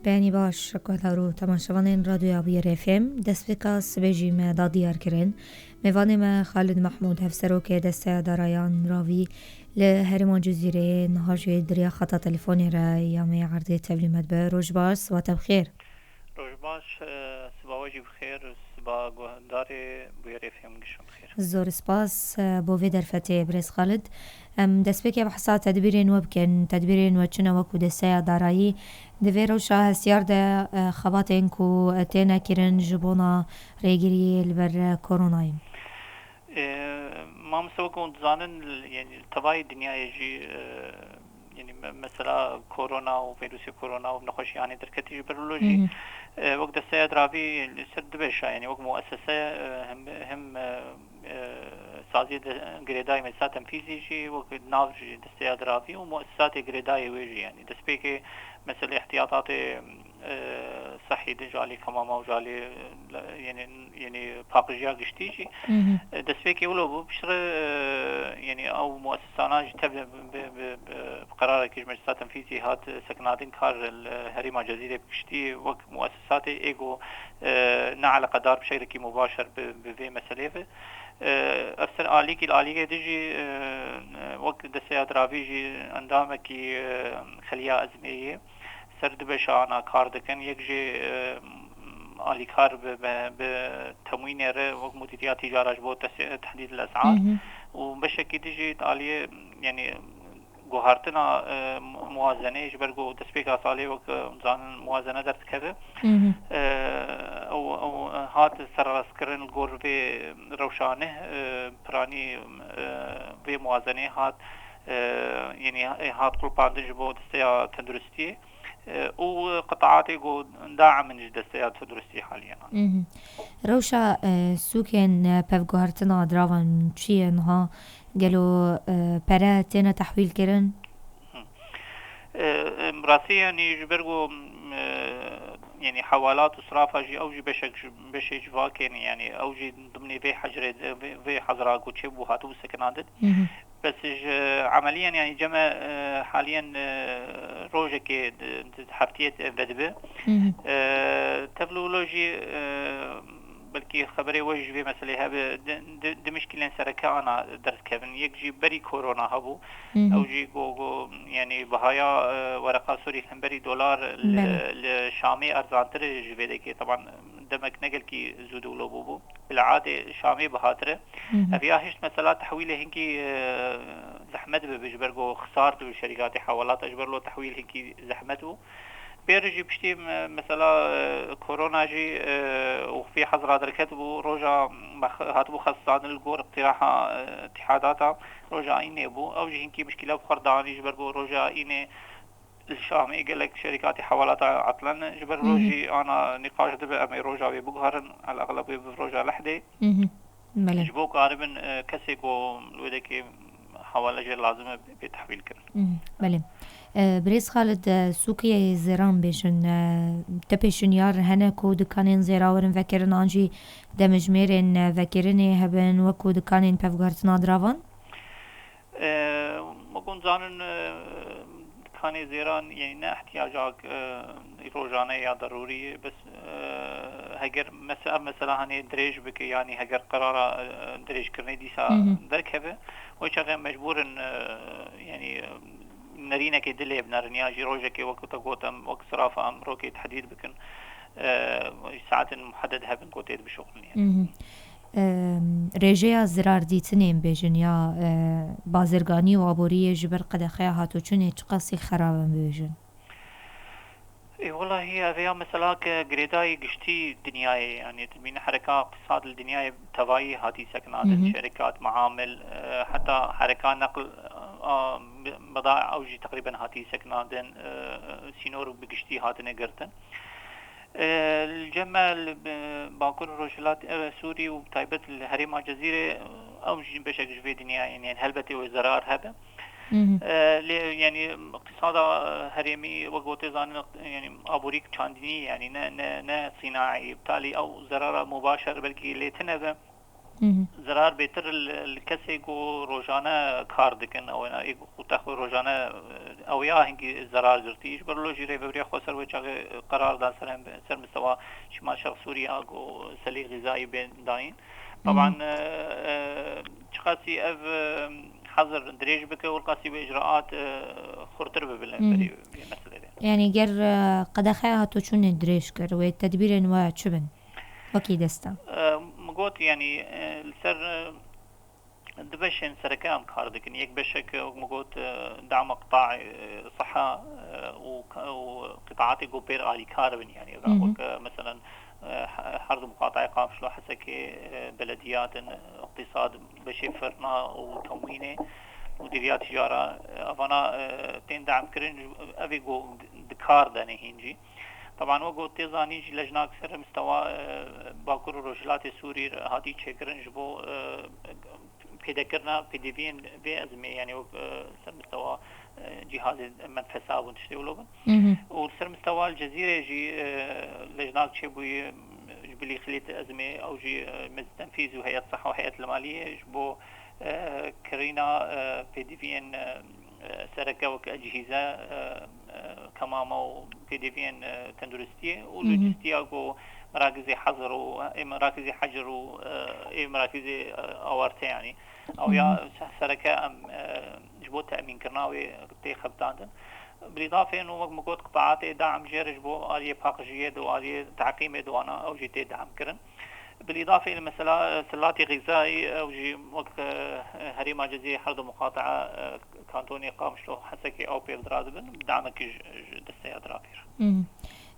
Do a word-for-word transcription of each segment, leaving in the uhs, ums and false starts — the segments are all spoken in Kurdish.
Beyanî baş, guhdar û temaşevanên Radyoya Bûyerê F M, destpêka sibê jî me da diyar kirin. Mêvanê me Xalid Mehmûd, hevserokê Desteya Darayan Ravî, li herêma Cizîrê niha jî di riya xeta telefonê re ya me yê erdê tevlî me dibe. Roj baş, siba te bi xêr. Roj baş, e, siba we jî bi xêr, siba guhdarê Bûyerê F M giş. Zor spas, e, bo vê derfetê, birêz Xalid. Em destpêkê behsa tedbîrên we bikin. Tedbîrên we çi ne wekû desteya darayî? Di vê rewşa hestiyar de, e, xebatên ku têne kirin ji bona rêgiriyê li ber, e, koronayê? E, mamoste, wekû dizanin, yani, li tevayê dinyayê jî, e, yani, me-, mesela korona û vîrusê korona û nexweşiyanê derketî ji ber wilo jî, Hı hı. e, wek desteya diravî li ser du beşa, yani, wek muessese, e, hem, hem, e, e, saziyê de, girêdayî meclisa tenfîzî jî, wek nav jî desteya diravî û muessesatê girêdayê wê jî, yani, destpêkê meselê ihtiyatatê, e, sehî din ji alî hemama û ji alî, e, yani, yani, paqijiya giştî jî, Hı hı. e, destpêkê wilo bû, piştre, e, yani, ew muessesana jî tevle bi, bi, bi, bi qerarekî ji meclisa tenfîzî hat, e, sekinandin kar li herêma Cezîrê bi giştî wek muessesatê ê ku, e, ne eleqedar bi şekilekî mubaşer bi, bi vê meselê ve. E, ev ser alîkî, li alîkê din jî, e, wek desteya diravî jî endamekî, e, xeliya ezmê yê ser du beşa ana kar dikin. Yek jî, e, alîkar bi, bi, bi temwînê re wek mudîriya tîcara ji bo tesê-, tehdîd el esar. Hı hı. Û beşekî din jî di aliyê, yani, guhartina, e, mu-, muwazenê ji ber ku destpêka salê wek, e, zanin muwazene derdikeve. Hı hı. E, ew, ew hat serrastkirin li gor vê rewşanê, e, piranî, e, vê muwazenê hat, e, yani, e, hat qulpandin ji bo desteya tenduristiyê, e, û qitaatê ku daimin ji desteya tenduristiyê haliyen. Hı hı. Rewşa, e, sûkên, e, pevguhertina diravan çi ye niha? Gelo, e, pere têne tehwîl kirin? Hı. E, em, rastî, yani, ji ber ku, e, yani, hewalat û sirafa jî, ew jî beşek ji, beşê civakê ne, yani, ew jî dimnê vê hecrê, vê, vê hezra ku çêbû, hatibû sekinandin. Hı hı. Bes ji emeliyan, yani, cem e, haliyen, e, rojekê di, di heftiyê de vedibe. Hı hı. E, tevlûlo jî, e, belkî xeberê we ji vê meselê hebe, di, di, di mişkîlên sereke ana derdikevin. Yek jî berî korona hebû. Hı hı. Ew jî go, go, yani, bihaya, e, wereqa Sûrî hemberî dolar li, Belê. li Şamê erzantir ji vê dekê. Teban demek ne gelkî zû de wilo bûbû. Li adê Şamê bihatire. Hı hı. Ev ya hişt mesela tehwîlê hinkî, e, zehmet bibe ji ber ku xisar dibe şerîkatê hewalata, ji ber lo tehwîl hinkî zehmet bû. Pêr jî piştî me-, mesela, e, korona jî, e, û vê hezra derket bû, roja me-, hatibû xesisandin li gor iqtiraha, e, îtîhadata roja Înê bû. Ew jî hinkî mişkîle bi xwe re danî ji ber ku roja Înê li Şamê gelek şerîkatê hewalata etlen. Ji ber Hı hı. rojî ana nîqaş dibe em ê roja wê biguherin, el exleb wê bi roja lehdê. Hı hı. Belê. Ji bo karibin, e, kesê ku li wê dekê hewale jê lazim e bê, bê tehwîl kirin. Hı hı. Belê. E, Birêz Xalid, e, sûkê zêran bêjin, e, te pêşinyar hene ku dikanên zêra werin vekirin an jî demjimêrên, e, vekirinê hebin wekû dikanên pevguhertina diravan? E, wekû zanin, e, dikanê zêran, yani, ne ihtiyaca, e, rojane ya derûrî ye, bes, e, heger mese-, ev mesela, hani, dirêj bike, yani, heger qerara, e, dirêjkirinê dîsa Hı hı. derkeve, wê çaxê mecbûr in, e, yani, nerînekê dilê binerin, ya jî rojekê, wekû te gotim, wek sirafa em rokê tehdîd bikin, e, saetên muhedded hebin ku tê dibişuxulin, yani. Hı hı. Em, rêjeya zirar dîtinên bêjin ya, e, bazirganî û aboriyê ji ber qedexeya hatoçûnê çiqasî xerab in bibêjin? Ê, welahî, ev ya mesela ke girêdayî giştî dinyayê, yani, dibîne hereka iqtisad li dinyayê tevayî hatî sekinandin, Hı hı. şerikat, meamil, e, heta hereka neql, a, bi-, beda ew jî teqrîben hatî sekinandin, e, sînor bi giştî hatine girtin. E, li cem me li, e, Bakur û Rojhilat, e, Sûrî û bi taybet li herêma Cezîrê, e, ew jî beşek ji vê dinyayê ne. Helbetê wê zerar hebe. Hı hı. E, lê, yani, iqtisada, e, herêmî, wek gotê zanin, iqt-, yani, aborîk çandinî, yani, ne, ne, ne sînaî, bi talî ew zerara mubaşer belkî lê tine be. Zerar bêtir li, li kesê ku rojane kar dikin, ew ê ku qutex wê rojane, ew ya hingî zerar girtî. Ji ber lo jî Rêveberiya Xweser wê çaxê qerar da ser, ser mistewa Şîma Şerq Sûriya ku selî xîzayî bên dayîn. Taban, e, e, çiqasî ev, e, hezir dirêj bike û qasî wê icraat, e, xurtir bibe li berî vê meselê de. Yanî ger, e, qedexe hato çûnê dirêj kir, wê tedbîrên we çi bin? Wekî desta. E, min got, yanî, e, li ser, e, du beşên sereke em kar dikin. Yek beşek, e, wek min got, e, dama qitayê, e, siha, e, û ka-, û qitaatê ku pêr alîkar bin, yanî, wek, e, meselen, e, he-, her du muqatayê Qamişlo Hesekê, e, belediyat in, e, iqtîsad, beşê firna û temwînê û dîriya tîcara, e, evana, e, tên dam kirin, ev ê ku di kar de ne hîn jî. Taban wek got tê zanîn jî lejnak ser mistewa, e, Bakur û Rojhilatê Sûrî re hatî çêkirin ji bo, e, pêdekirina pêdiviyên vê ezmê, yanî wek, e, ser mistewa, e, cîhazê menfesa bûn tiştê wilo bin. Û li ser mistewa li Cezîrê jî, e, lejnak çêbûyî, e, ji bilî xilît ezmê ew jî, e, meclis tenfîz û heyet siha û heyet li maliyê ji bo, e, kirîna, e, pêdiviyên, e, e, sereke wek ecihîze, e, e, kemama û pêdiviyên, e, tenduristiyê û lojistiya ku merakizê hezir û, ê merakizê hecir û, e, ê merakizê, e, awarte, yanî. Ew ya se-, sereke em, e, ji bo temînkirina wê tê xebitandin. Bilîdafê û wek min got, qitaatê dam jê re ji bo aliyê paqijiyê de û aliyê teqîmê de wana ew jî tê dam kirin. Bilîdafê li mesela, e, silatê xîzayî, ew jî wek, e, herêma Cizîrê her du muqatea, e, kantonê Qamişlo Hesekê ew pêv diradibin, damekî ji, ji desteya dirapêr.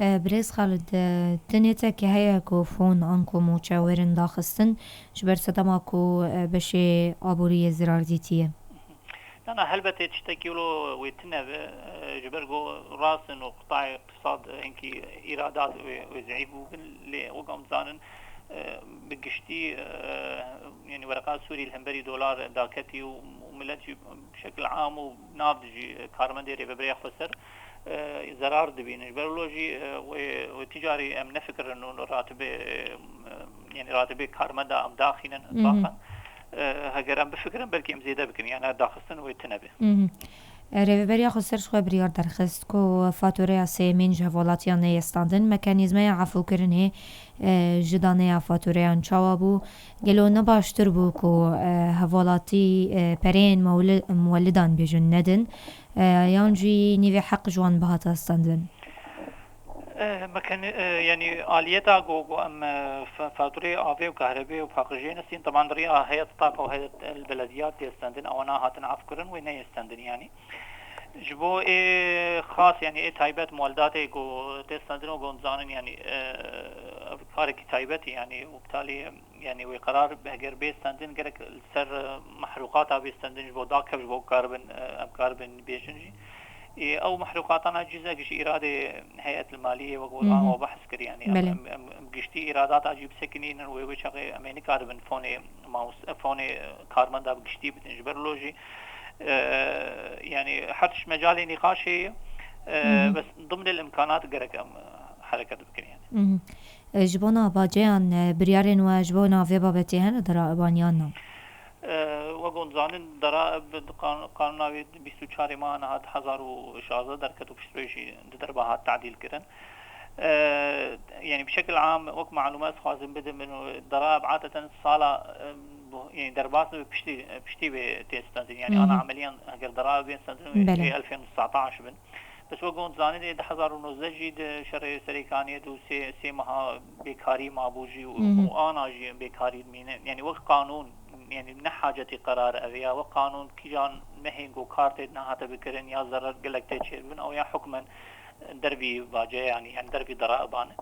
E, Birêz Xalid, e, ti nêtekê heye ku fon anku mûçe wêrin daxistin ji ber sedema ku, e, beşê aboriyê zirar dîtiye? Na, na, helbetê tiştekî wilo wê tune be, e, ji ber ku rast in û qitayê iqtisad hinkî îradat wê, wê zeîf bûbin, lê wek em dizanin, e, bi giştî, e, yanî wereqa Sûrî li hemberî dolar daketî û, û milet jî bi şekil am û nav de jî karmendê Rêveberiya Xweser, e, zerar dibînin. Ji ber wilo jî, e, wê, wê ticarî em nefikirin û ratibê, e, yanî ratibê karmenda em daxînin, itfaqan. E, heger em bifikirin, belkî em zêde bikin, yanî daxistin wê tune be. E, Rêveberiya Xweser ji xwe biryar derxist ku fatureya sêyemîn ji hevalatiyan neyê standin. Mekanîzmeya efûkirinê, e, ji daneya fatureyan çawa bû? Gelo ne baştir bû ku, e, hevalatî, e, pereyên mewli-, muwelidan bêjin nedin, e, yan jî nîvê heq ji wan bihata standin? E, mekanî-, e, yanî aliyeta ku, ku em, e, fa-, fatureyê avê û kahrebê û paqijiyê nestîn, teban di riya heyet TAP û heyet el belediyat tê standin, ewana hatin efkirin wê neyê standin yanî. Ji bo ê xas, yanî ê taybet muweldatê ku tê standin û ku em dizanin, yanî, e, ev karekî taybet e, yanî û bi talî, yanî wê qerar heger bê standin, gerek li ser, e, mehrûqata bê standin ji bo dakev ji bo karibin, e, em karibin bêjin jî. Ê, ew mehrûqatana cizek ji îradê heyet li maliyê wek Hı hı. we behs kir, yanî em, Belê. em, em, em giştî îradata cî bisekinînin wê, wê çaxê em ê nikaribin fonê mamoste, fonê, e, karmenda bi giştî bidin. Ji ber lo jî, e, yanî her tişt mecalê nîqaşê ye, e, Hı hı. bes dimnê imkanat gerek em, e, hereket bikin yanî. Hı hı. E, ji bona baceyan, e, biryarên we ji bona vê babetê hene dera ebaniyan na? E, wek hûn dizanin, dera eb di qan-, qanûna wê bîst û çarê meha niha du hezar û şazdeh derket û pişt wê jî di derba hat tadîl kirin. E, yanî bi şekil am, wek malûme ez dixwazim bidim, min û dera eb adeten sala, e, bu, yanî derbas be piştî, piştî wê tê standin. Yanî Hı hı. ana emeliyan heger dera eb bên standin, wê Belê. wê elfên û setaş bin. Bes wek hûn dizanin, ê du hezar û nozdeh jî di şerê Serêkaniyê de sê, sê meha bêkarî mabû jî û, Hı hı. û ana jî bêkarî dimîne. Yanî wek qanûn, yanî ne hacetî qerar ev ya. Wek qanûn kîjan mehên ku kar tê nehate bikirin ya zerar gelek tê çêbin, ew ya hukmen dervî bace, yanî, yanî dervî dera ebane.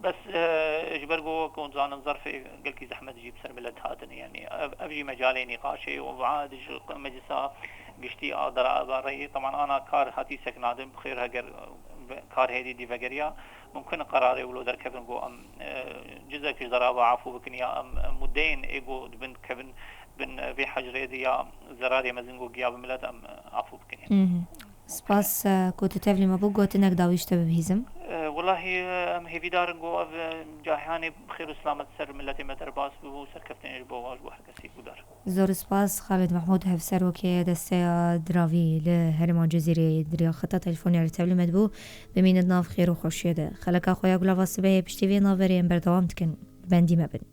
Bes, e, ji ber ku wek hûn dizanin zerfê gelkî zehmet jî bi ser milet hatine. Yanî ev, ev jî mecalê nîqaşê û va ji meclisa giştî a dera eba reyê. Teman ana kar hatî sekinandin, bi xêr heger, e, kar hêdî dî vegeriya, mumkin e qerarê wilo derkevin ku em, e, cizek ji dera eba afû bikin ya em, em muddeyên ê ku dibin kevin bin, e, vê hecrê de ya zerarê mezin ku giya bi milet em, e, afû bikin yanî. Hı hı. Spas, e, ku tu tevlî me bû, gotinek dawî ji te bibihîzim. E, Wellahî, em hêvîdar in ku ev, e, cîhanê xêr û selamet ser miletê me derbas bû û serkeftinê ji bo wan ji bo her kesî guhdar. Zor spas Xalid Mehmûd, hevserokê Desteya Diravî li herêma Cizîrê, di riya xeta telefonê re tevlî me dibû. Bimînin nav xêr û xweşiyê de. Xeleka xwe ya Gulava Sibehê piştî vê navberê em berdewam dikin. Li bendî me bin.